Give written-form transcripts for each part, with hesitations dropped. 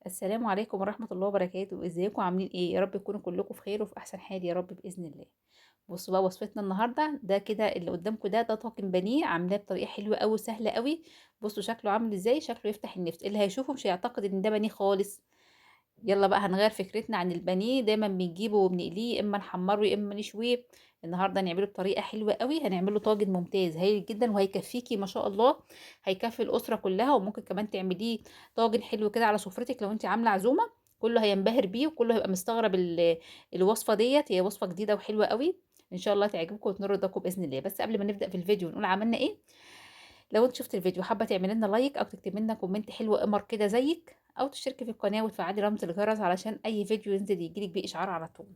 السلام عليكم ورحمة الله وبركاته. ازيكم عاملين ايه؟ يا رب تكونوا كلكم في خير وفي احسن حال يا رب باذن الله. بصوا بقى وصفتنا النهارده ده كده اللي قدامكم ده طاجن بانيه عاملاه بطريقة حلوة قوي سهلة قوي. بصوا شكله عامل ازاي، شكله يفتح النفس، اللي هيشوفه مش هيعتقد ان ده بانيه خالص. يلا بقى هنغير فكرتنا عن البانيه، دايما بنجيبه وبنقليه، اما نحمره يا اما نشويه. النهارده هنعمله بطريقة حلوة قوي، هنعمله طاجن ممتاز هايل جدا وهيكفيكي ما شاء الله، هيكفي الاسرة كلها، وممكن كمان تعمليه طاجن حلو كده على سفرتك لو انت عامله عزومة، كله هينبهر بيه وكله هيبقى مستغرب الوصفة ديت. هي وصفه جديدة وحلوه قوي، ان شاء الله تعجبكم وتنور رضاكم باذن الله. بس قبل ما نبدا في الفيديو ونقول عملنا ايه، لو انت شفت الفيديو حابة تعملي لنا like او تكتبي لنا comment حلو قمر كده زيك، او تشتركي في القناة وتفعلي رمز الجرس علشان اي فيديو ينزل يجيلك بيه اشعار على طول.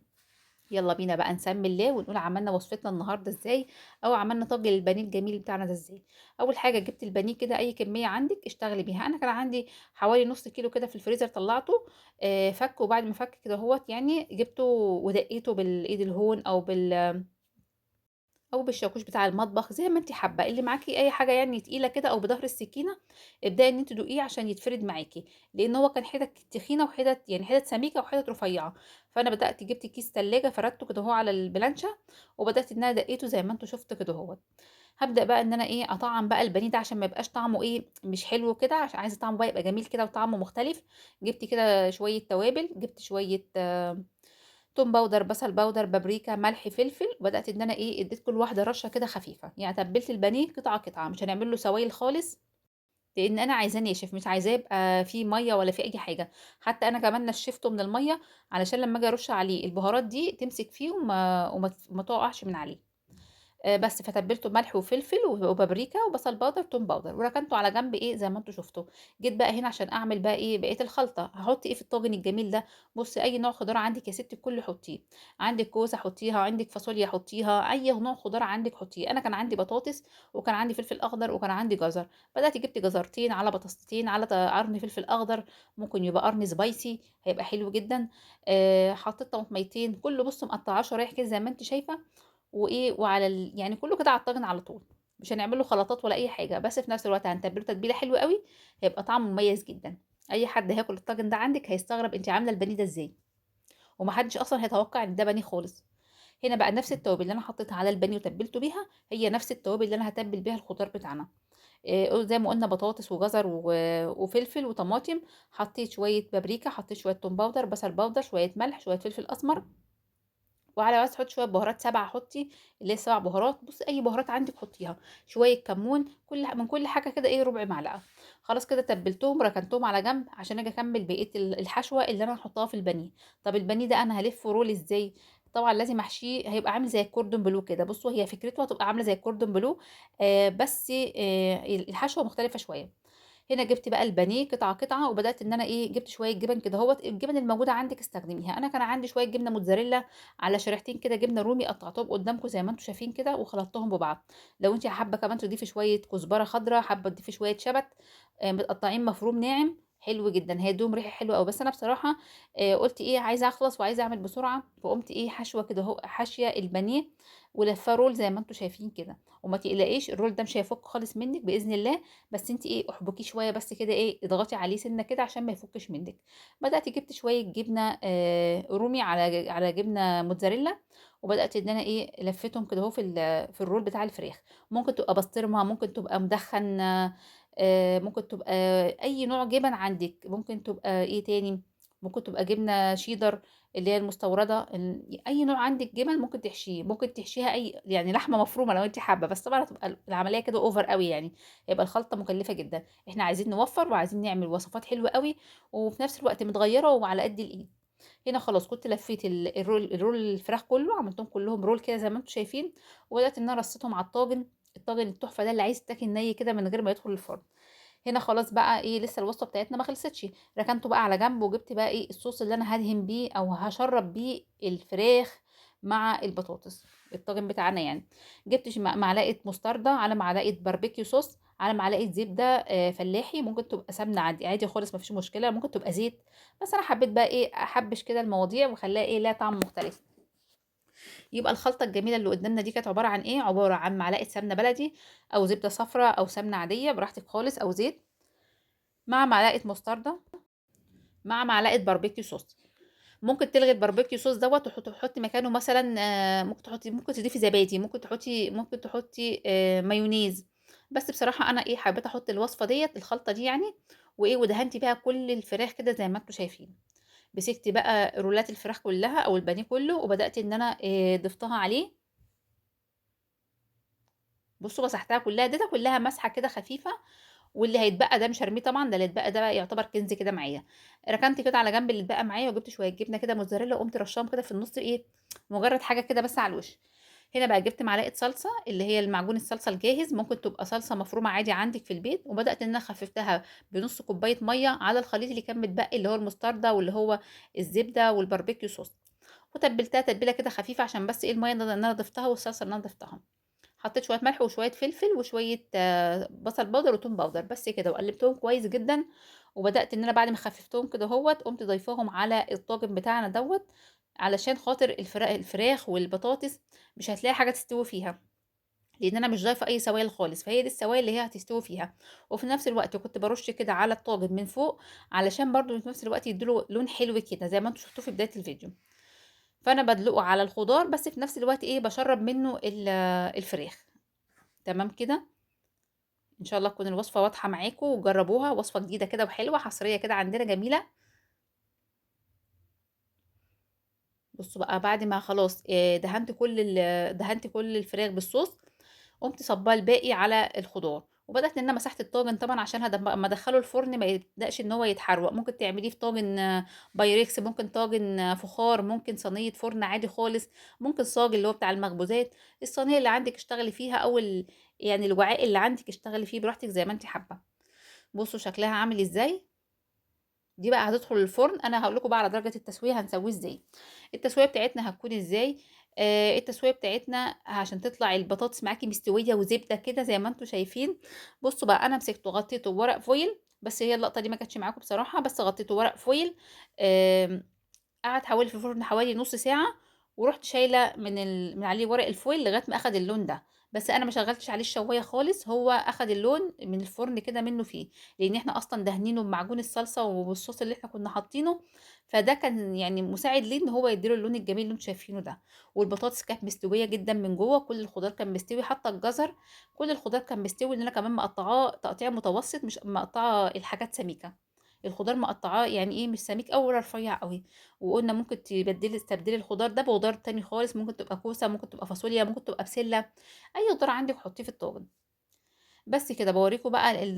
يلا بينا بقى نسمي الله ونقول عملنا وصفتنا النهارده ازاي، او عملنا طاجن البانيه الجميل بتاعنا ده ازاي. اول حاجة جبت البانيه كده اي كمية عندك اشتغلي بيها، انا كان عندي حوالي نص كيلو كده في الفريزر طلعته، فك، وبعد ما فك كده اهوت جبته ودقيته بالايد الهون او بالشاكوش بتاع المطبخ زي ما انت حابة، اللي معاكي اي حاجة تقيلة كده، او بظهر السكينة ابداي ان انت تدوقيه عشان يتفرد معاكي، لان هو كان حتت تخينة وحتت حتت سميكة وحتت رفيعة. فانا بدات جبت كيس تلاجة فردته كده اهو على البلانشه، وبدات ان انا دقيته زي ما انتوا شفتوا كده اهوت. هبدا بقى ان انا اطعم بقى البانيه ده عشان ما يبقاش طعمه مش حلو كده، عشان عايزه طعمه بقى يبقى جميل كده وطعمه مختلف. جبت كده شوية توابل، جبت شوية توم powder، بصل powder، بابريكا، ملح، فلفل، وبدات ان انا اديت كل واحدة رشه كده خفيفة، تبلت البانيه قطعه قطعه، مش هنعمل له سوائل خالص لان انا عايزاه ناشف، مش عايزاه يبقى فيه مية ولا فيه اي حاجة. حتى انا كمان نشفته من المية علشان لما اجي ارش عليه البهارات دي تمسك فيه وما تقعش من عليه. بس فتبلته بملح وفلفل وبابريكا وبصل powder توم powder، وركنته على جنب زي ما انتوا شفتوا. جيت بقى هنا عشان اعمل بقى بقية الخلطة. هحط ايه في الطاجن الجميل ده؟ بصي اي نوع خضار عندك يا ستي الكل حطيه، عندك كوسة حطيها، عندك فاصوليا حطيها، اي نوع خضار عندك حطيه. انا كان عندي بطاطس وكان عندي فلفل اخضر وكان عندي جزر، بدات جبت جزرتين على بطاطستين على قرن فلفل اخضر، ممكن يبقى قرن spicy هيبقى حلو جدا. حطيت طماطميتين، كله بصوا مقطعاه شرايح كده زي ما انت شايفه، وايه وعلى ال... يعني كله كده على الطاجن على طول، مش هنعمل له خلطات ولا اي حاجة، بس في نفس الوقت هنتبله تتبيله حلوة قوي، هيبقى طعمه مميز جدا. اي حد هياكل الطاجن ده عندك هيستغرب انت عامله البانيه ده ازاي، ومحدش اصلا هيتوقع ان ده بانيه خالص. هنا بقى نفس التوابل اللي انا حطيتها على البانيه وتبلته بيها هي نفس التوابل اللي انا هتبل بيها الخضار بتاعنا. زي ما قلنا بطاطس وجزر وفلفل وطماطم، حطيت شوية بابريكا، حطيت شوية توم powder، بصل powder، شوية ملح، شوية فلفل اسمر، وعلى عايز تحطي شوية بهارات 7 حطي اللي هي 7 بهارات، بصي اي بهارات عندك حطيها، شوية كمون، من كل حاجة كده ربع معلقه. خلاص كده تبلتهم ركنتهم على جنب عشان اجي اكمل بقية الحشوه اللي انا هحطها في البانيه. طب البانيه ده انا هلفه roll ازاي؟ طبعا لازم احشيه، هيبقى عامل زي الكوردون بلو كده. بصوا هي فكرته هتبقى عامله زي الكوردون بلو، بس الحشوه مختلفة شوية. هنا جبت بقى البانيه قطعه قطعه، وبدات ان انا جبت شوية جبن كده اهوت، الجبن الموجودة عندك استخدميها. انا كان عندي شوية جبنه موتزاريلا على شريحتين كده جبنه رومي، قطعتهم قدامكم زي ما انتم شايفين كده وخلطتهم ببعض. لو انت حابة كمان تضيفي شوية كزبره خضراء، حابة تضيفي شوية شبت، متقطعين مفروم ناعم، حلو جدا، هيدوم ريحه حلوة قوي. بس انا بصراحة، قلت عايزه اخلص وعايزه اعمل بسرعة، فقمت حشوه كده اهو، حاشية البانيه ولفاه roll زي ما انتم شايفين كده. وما تقلقيش ال roll ده مش هيفك خالص منك باذن الله، بس انت احبكيه شوية بس كده، اضغطي عليه سنة كده عشان ما يفكش منك. بدات جبت شوية جبنه، رومي على جبنه موتزاريلا، وبدات ان انا لفيتهم كده اهو في ال roll بتاع الفراخ. ممكن تبقى بسطرمه، ممكن تبقى مدخن، ممكن تبقى اي نوع جبن عندك، ممكن تبقى ايه تاني، ممكن تبقى جبنه شيدر اللي هي المستورده، اي نوع عندك جبن ممكن تحشيه. ممكن تحشيها اي لحمه مفرومه لو انت حابة، بس طبعا هتبقى العملية كده over قوي، هيبقى الخلطة مكلفة جدا. احنا عايزين نوفر وعايزين نعمل وصفات حلوة قوي وفي نفس الوقت متغيرة وعلى قد الايد. هنا خلاص كنت لفيت ال roll الفراخ كله، عملتهم كلهم roll كده زي ما انتم شايفين، وبدات ان انا رصيتهم على الطاجن، الطاجن التحفة ده اللي عايز يتاكل ني كده من غير ما يدخل الفرن. هنا خلاص بقى لسه الوصفة بتاعتنا ما خلصتش، ركنته بقى على جنب، وجبت بقى الصوص اللي انا هدهن بيه او هشرب بيه الفراخ مع البطاطس الطاجن بتاعنا. جبت معلقه مستردة على معلقه barbecue sauce على معلقه زبدة، فلاحي، ممكن تبقى سمنه عادي، عادي خالص ما فيش مشكلة، ممكن تبقى زيت، بس انا حبيت بقى احبش كده المواضيع واخليها لها طعم مختلف. يبقى الخلطة الجميلة اللي قدامنا دي كانت عبارة عن ايه؟ عبارة عن معلقه سمنه بلدي او زبدة صفراء او سمنه عادية براحتك خالص او زيت، مع معلقه مستردة، مع معلقة barbecue sauce. ممكن تلغي ال barbecue sauce دوّة وتحطي مكانه مثلًا ممكن تضيفي زبادي، ممكن تحطي مايونيز. بس بصراحة أنا إيه، حبيت أحط الوصفة ديّة الخلطة دي يعني، وإيه، ودهنت بيها كل الفراخ كده زي ما أنتم شايفين. مسكت بقى رولات الفراخ كلها أو البانيه كله، وبدأت إن أنا ضفتها عليه. بصوا مسحتها كلها، اديتها كلها مسحة كده خفيفة، واللي هيتبقى ده مش هارميه طبعًا، ده اللي هيتبقى ده بقى يعتبر كنز كده معايا. ركنت كده على جنب اللي اتبقى معايا، وجبت شوية جبنة كده موتزاريلا وقمت رشاهم كده في النص إيه، مجرد حاجة كده بس على الوش. هنا بقى جبت معلقة صلصة اللي هي المعجون الصلصة الجاهز، ممكن تبقى صلصة مفرومة عادي عندك في البيت، وبدأت إن أنا خففتها بنص كوباية مية على الخليط اللي كان متبقي اللي هو المستردة واللي هو الزبدة وال barbecue sauce، وتبلتها تتبيلة كده خفيفة عشان بس إيه المية اللي أنا ضفتها والصلصة اللي أنا ضفتها. حطيت شوية ملح وشوية فلفل وشوية بصل powder وتوم powder بس كده، وقلبتهم كويس جدا. وبدأت إن أنا بعد ما خففتهم كده اهوت قمت ضايفاهم على الطاجن بتاعنا دوت، علشان خاطر الفراخ والبطاطس مش هتلاقي حاجة تستوي فيها، لأن أنا مش ضايفة أي سوائل خالص، فهي دي السوائل اللي هي هتستوي فيها. وفي نفس الوقت كنت برش كده على الطاجن من فوق علشان برضو في نفس الوقت يديله لون حلو كده زي ما انتم شفتوه في بداية الفيديو. فأنا بدلقه على الخضار، بس في نفس الوقت إيه بشرب منه الفراخ. تمام كده، إن شاء الله تكون الوصفة واضحة معاكم وجربوها، وصفة جديدة كده وحلوة حصرية كده عندنا جميلة. بصوا بقى بعد ما خلاص دهنت كل الفراخ بالصوص، قمت صباه الباقي على الخضار، وبدات ان انا مسحت الطاجن طبعا عشان اما ادخله الفرن ما يبداش ان هو يتحروق. ممكن تعمليه في طاجن بايركس، ممكن طاجن فخار، ممكن صينية فرن عادي خالص، ممكن صاج اللي هو بتاع المخبوزات، الصينية اللي عندك اشتغلي فيها، او يعني الوعاء اللي عندك اشتغلي فيه براحتك زي ما انت حابة. بصوا شكلها عامل ازاي. دي بقى هتدخل الفرن. انا هقول لكم بقى على درجه التسوية هنسويه ازاي. التسوية بتاعتنا هتكون ازاي؟ التسوية بتاعتنا عشان تطلع البطاطس معاكي مستوية وزبده كده زي ما انتم شايفين. بصوا بقى انا مسكته غطيته بورق foil، بس هي اللقطة دي ما كانتش معاكم بصراحة، بس غطيته ورق foil. قعد حوالي في الفرن حوالي نص ساعة، ورحت شايله من عليه ورق ال foil لغاية ما اخد اللون ده. بس انا ما شغلتش عليه الشوايه خالص، هو اخد اللون من الفرن كده منه فيه، لان احنا اصلا دهنينه بمعجون الصلصه وبالصوص اللي احنا كنا حاطينه، فده كان يعني مساعد ليه ان هو يديله اللون الجميل اللي انتم شايفينه ده. والبطاطس كانت مستوية جدا من جوه، كل الخضار كان مستوي حتى الجزر، كل الخضار كان مستوي، لان انا كمان مقطعاه تقطيع متوسط، مش مقطعه الحاجات سميكة، الخضار مقطعاه يعني ايه مش سميك قوي ولا رفيع قوي. وقلنا ممكن تستبدلي الخضار ده بخضار تاني خالص، ممكن تبقى كوسة، ممكن تبقى فاصوليا، ممكن تبقى بسلة، اي خضار عندك حطيه في الطاجن. بس كده بوريكم بقى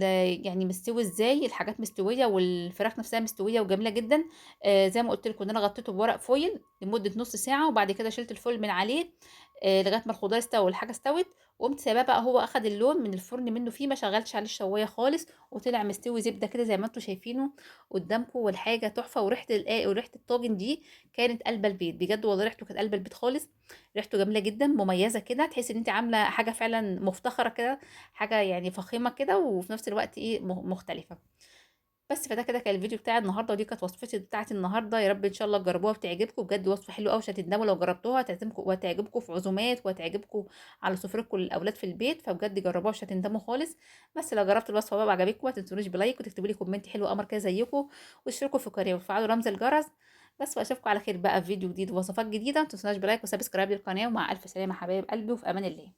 يعني مستوي ازاي، الحاجات مستوية والفراخ نفسها مستوية وجميلة جدا. زي ما قلت لكم ان انا غطيته بورق foil لمدة نص ساعة، وبعد كده شلت ال foil من عليه، لغاية ما الخضار استوى والحاجة استوت، وقمت سايباه بقى هو اخد اللون من الفرن منه فيه، ما شغلتش عليه الشوايه خالص، وطلع مستوي زبدة كده زي ما انتم شايفينه قدامكم، والحاجة تحفة. وريحه الطاجن دي كانت قلبه البيت بجد والله، ريحته كانت قلبه البيت خالص، ريحته جميلة جدا مميزة كده، تحس ان انت عامله حاجة فعلا مفتخره كده، حاجة يعني فخيمه كده، وفي نفس الوقت ايه مختلفة. بس فده كده كان الفيديو بتاع النهارده، ودي كانت وصفتي بتاعت النهارده. يا رب ان شاء الله تجربوها وتعجبكم، بجد وصفه حلوة قوي مش هتندموا لو جربتوها، هتعزمكم وهتعجبكم في عزومات، وهتعجبكم على سفرتكم للاولاد في البيت، فبجد جربوها مش هتندموا خالص. بس لو جربتوا الوصفة بقى وعجبتكم ما تنسونيش ب like، وتكتبوا لي comment حلو قمر كده زيكم، واشتركوا في القناة وفعلوا رمز الجرس. بس واشوفكم على خير بقى في فيديو جديد ووصفات جديدة. ما تنسوناش ب like و subscribe للقناة، ومع الف سلامه حبايب قلبي، وفي امان الله.